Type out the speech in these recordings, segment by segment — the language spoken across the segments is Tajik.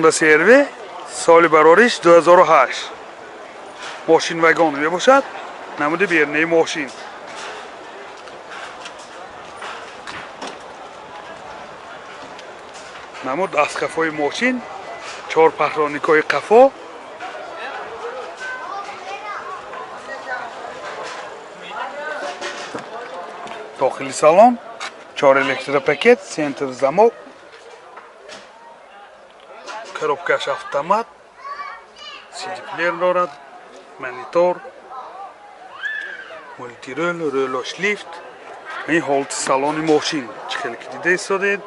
Honda CR-V соли барориш 2008. Мошин вагон мебошад. Намуди берунаи мошин. Намуд аз қафои мошин, чор паҳроникҳои қафо. Дохили салон чор электропакет, центр замок, коробкаш автомат, CD-плеер дорад, монитор, мультирул, рӯлош лифт. Ин ҳолати салони мошин чӣ хеле ки дида истодед.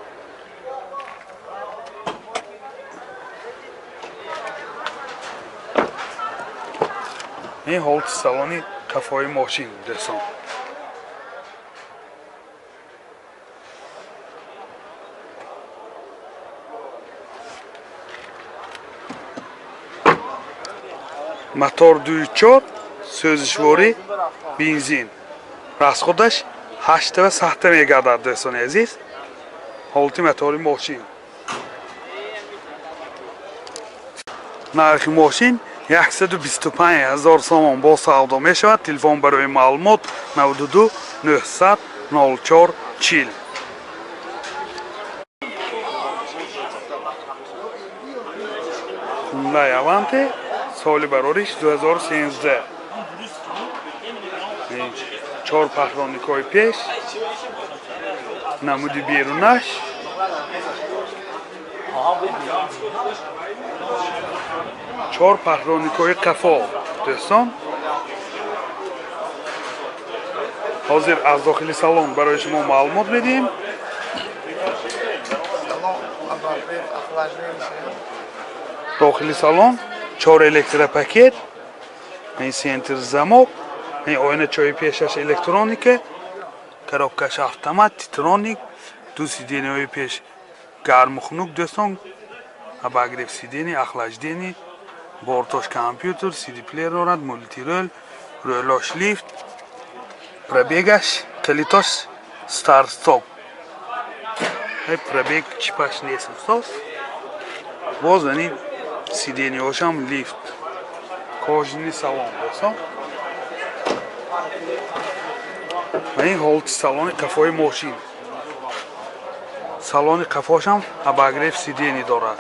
Ин ҳолати салони қафои мошин, дӯстон. Мотор 2.4, сӯзишворӣ бензин. Расходаш 8 ва сахта мегардад, дӯстони азиз. Ҳолати мотори мошин. Нархи мошин 125 ҳазор сомон, бо савдо мешавад. Телефон барои маълумот 92 900 04 40. Hyundai Avante соли барориш 2013. Чор паҳроникҳои пеш, намуди берунаш. Чор паҳроникҳои қафо, дӯстон. Ҳозир аз дохили салон барои шумо маълумот медиҳем. Салон обогрев, охлаждение. Дохили салон чор электропакет, ин центр замок, ин оиначаҳои пешаш электроника, коробкаш автомат, титроник, ду сиденияҳои пеш гарму хунук, дӯстон, обогрев сидения, охлаждение, бортош компютер, CD-плеер дорад, мультирул, рӯлош лифт, пробегаш калитош старт стоп. Пробег чипаш нест, устод. Боз ани сиденияҳошам лифт. Кожаный салон, дӯстон. Ва ин ҳолати салони қафои мошин. Салони қафошам обогрев сидений дорад.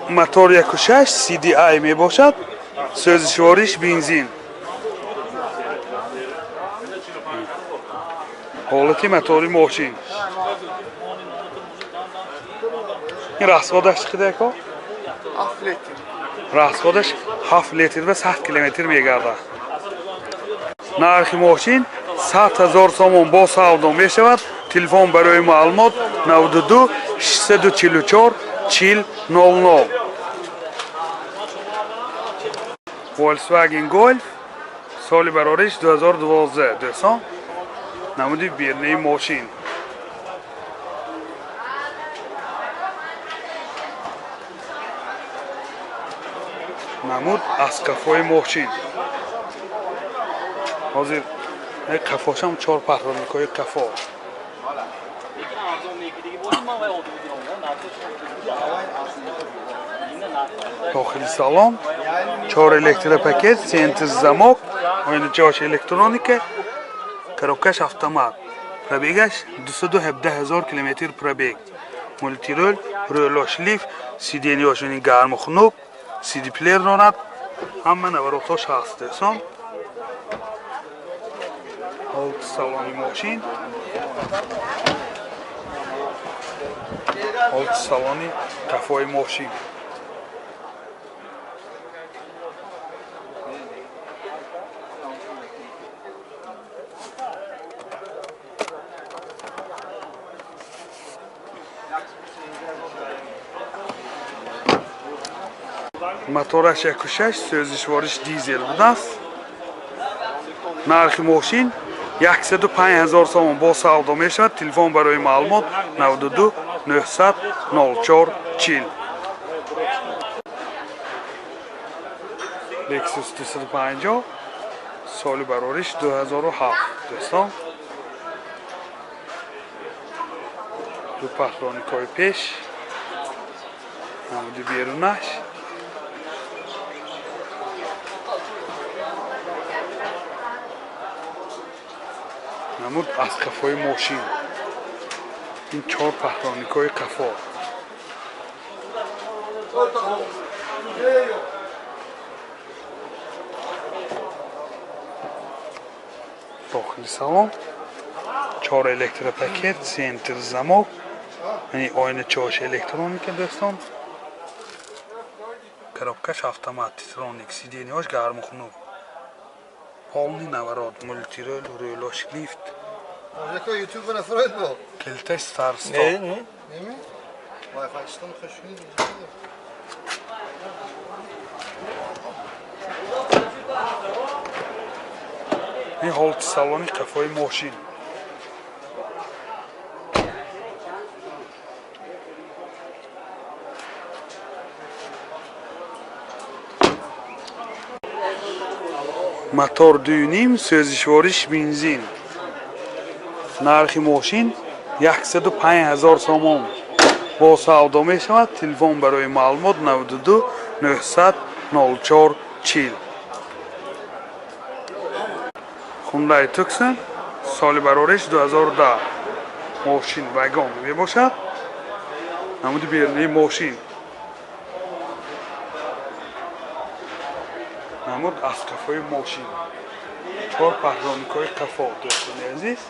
Мотор 1.6 CDI мебошад, сӯзишвориш бензин. Ҳолати мотори мошин. Ин расходаш чӣ қадар, ако? 7 литр. Расходаш 7 литр ва 100 километр мегардад. Нархи мошин 100 ҳазор сомон, бо савдо мешавад. Телефон барои маълумот 92 644 40 00. Volkswagen Golf соли барориш 2012, дӯстон. Намуди берунаи мошин. Намуд аз қафои мошин. Ҳозир қафошам чор паҳроникҳои қафо. Lekin arzon nekidagi bo'lsa, man vay oldim narxi. Дохили салон чор электропакет, центр замок, оиначаош электроника, коробкаш автомат, пробегаш 217 ҳазор километр пробег, мультирул, рӯлош лифт, сиденияшони гарму хунук, CD-плеер дорад, ҳама наворотҳош ҳаст, дӯстон. Ҳолати салони мошин, ҳолати салони қафои мошин. Мотораш 1.6, сӯзишвориш дизел будааст. Нархи мошин 105 ҳазор сомон, бо савдо мешавад. Телефон барои маълумот 92 900 04 40. Lexus 250 соли барориш 2007, дӯстон. Ду патроникҳои пеш, намуди берунаш. Намуд аз қафои мошин. Ин чор патроникҳои қафо. Дохили салон чор электропакет, центр замок, яъне оиначаош электроника, дӯстон. Коробкаш автомат, титроник, сиденьяш гарму хунук. Полный наворот, мультируль, рулош лифт. Килташ старт-стоп. Ин ҳолати салони қафои мошин. Мотор 2,5, сӯзишвориш бензин. Нархи мошин 105 000 сомон. Бо савдо мешавад. Телефон барои маълумот 92 900 04 40. Хундай Туксон, соли барориш 2010. Мошин вагон мебошад. Намуди берунии мошин. Намуд аз қафои мошин. Чор паҳроникҳои қафо, дӯстони азиз.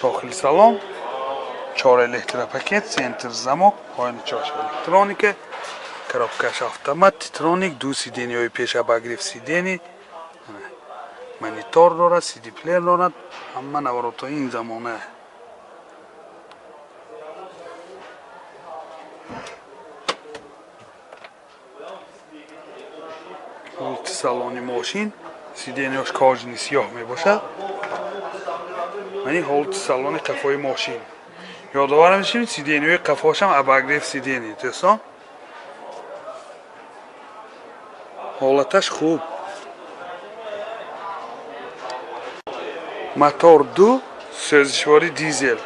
Дохили салон чор электропакет, центр замок, оиначаош электроника, коробкаш автомат, титроник, ду сиденьяҳои пеш обогрев сидений, монитор дорад, CD плеер дорад, ҳама наворотҳои ин замона. Ҳолати салони мошин, сиденьяш кожаный сиёҳ мебошад. Мани ҳолати салони қафои мошин. Ёдовар мешавем, сиденьяҳои қафошам обогрев сидений, дӯстон. Ҳолаташ хуб. Мотор 2, сӯзишвори дизел.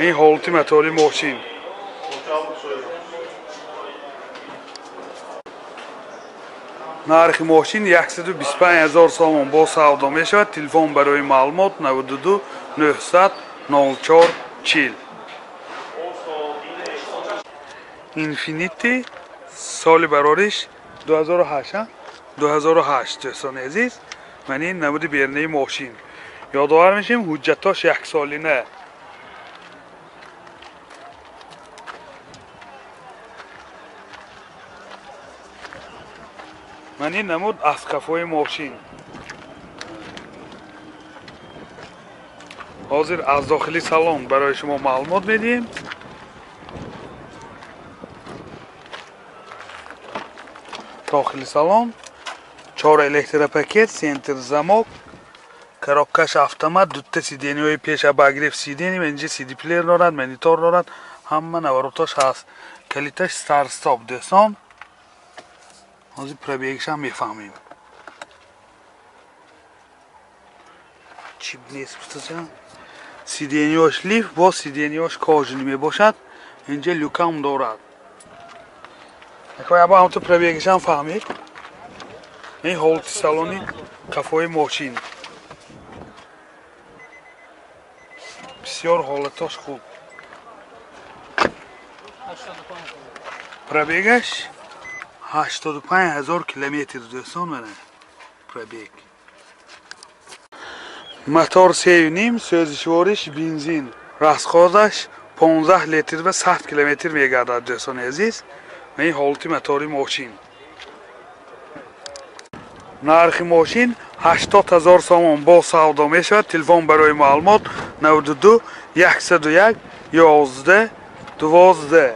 Ин ҳолати мотори мошин. Нархи мошин 125 000 сомон, бо савдо мешавад. Телефон барои маълумот 92 900 04 40. Инфинити, соли барориш 2008, 2008, дӯстони азиз. Ман ин намуди берунаи мошин. Ёдовар мешавем, ҳуҷҷатош яксолина. Ман ин намуд аз қафои мошин. Ҳозир аз дохили салон барои шумо маълумот медиҳем. Дохили салон чор электропакет, центр замок, коробкаш автомат, дута сиденьяҳои пеш обогрев сидений, инҷа CD плеер дорад, монитор дорад, ҳама наворотош ҳаст. Калиташ старт-стоп, дӯстон. Ҳозир пробегашам мефаҳмем. Чип нест, гуфтаҷан. Сиденьяш лифт, боз сиденьяш кожаный мебошад. Инҷа люкам дорад. Аба ҳамту пробегашам фаҳмед. Ин ҳолати салони қафои мошин. Бисёр ҳолатош хуб. Пробегаш 85 000 километр, дӯстон, мана пробег. Мотор 3,5, сӯзишвориш бензин. Расходаш 15 литр ва 100 километр мегардад, дӯстони азиз. Ин ҳолати мотори мошин. Нархи мошин 80 000 сомон, бо савдо мешавад. Телефон барои маълумот 92 101 11 12.